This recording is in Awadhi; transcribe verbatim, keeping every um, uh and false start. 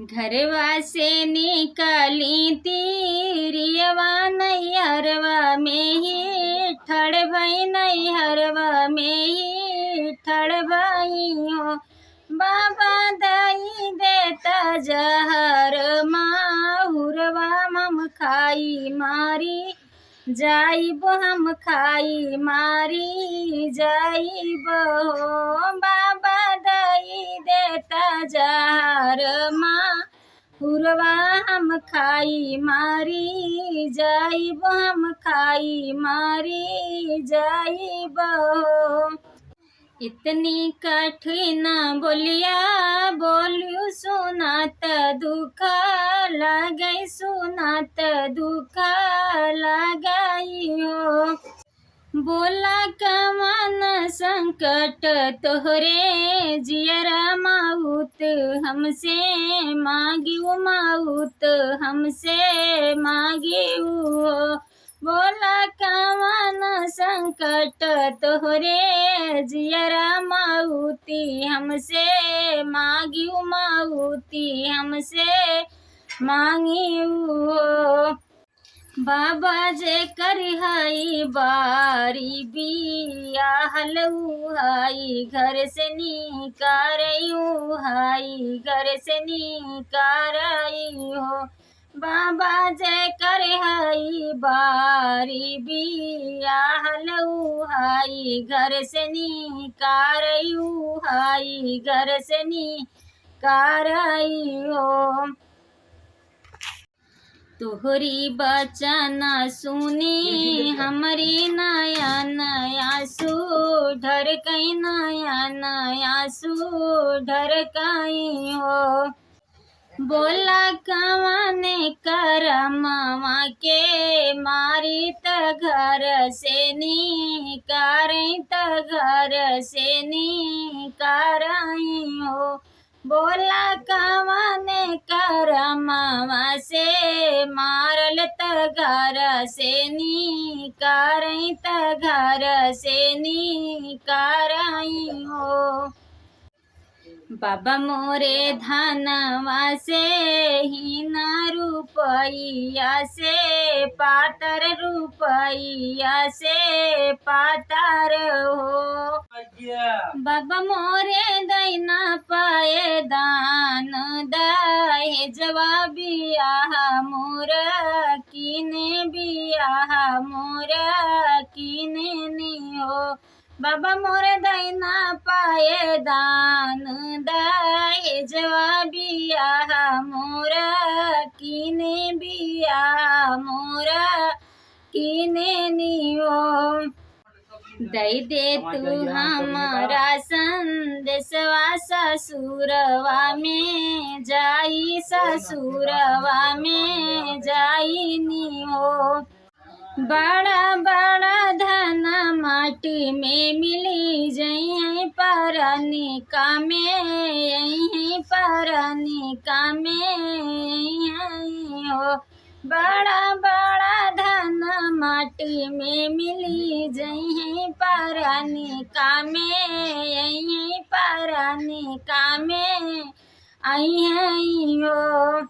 घरवा से निकली तीरियवा नैहरवा में ही, ठड़ भई नैहरवा में ही, ठड़ भई हो। बाबा दई देता जहर माहुरवा हम खाई मारी, जाइब हम खाई मारी जाइब हो। बाबा दई देता जहर माहुरवा हम खाई मारी जाइब, हम खाई मारी जाइब हो। इतनी कठिन बोलिया बोलू सुनात दुख लागै, सुनात दुख लागै हो। बोला कवन संकट तोहरे जियरा माउत हमसे मागिउ, माउत हमसे मागिउ हो। बोला कवन संकट तोहरे जियरा माउती हमसे मागिउ, माउती हमसे मागिउ हो। बाबा जेकर हई बारी बियाहल उ हई घर से निकारई, उ हई घर से निकारई हो। बाबा जेकर हई बारी बियाहल उ हई घर से निकारई, उ हई घर से निकारई हो। तोहरी बचन सुनी हमरी नयन आँसू ढरकई, नयन आँसू ढरकई हो। बोला कवन करमवा के मारी त घर से निकारई, त घर से निकारई हो। बोला कवन करमवा से मारल त घर से निकारई, त घर से निकारई हो। बाबा मोरे धनवा से हीना रुपया से पातर, रुपया से पातर हो। बाबा मोरे दैना पाए दान दहेजवा बियाह मोर किने बियाह मोर किने नी हो। बाबा मोर दैना पाए दान दहेजवा बियाह मोर किने बियाह मोर किने नी हो। दई दे तू हमरा संदेशवा ससुरवा में जाई, ससुरवा में जाई नी हो। बड़ा बड़ा धन माटी में मिली जइहैं परनिका में, अइहैं परनिका में अइहैं हो। बड़ा बड़ा धन माटी में मिली जइहैं परनिका में, अइहैं परनिका में अइहैं हो।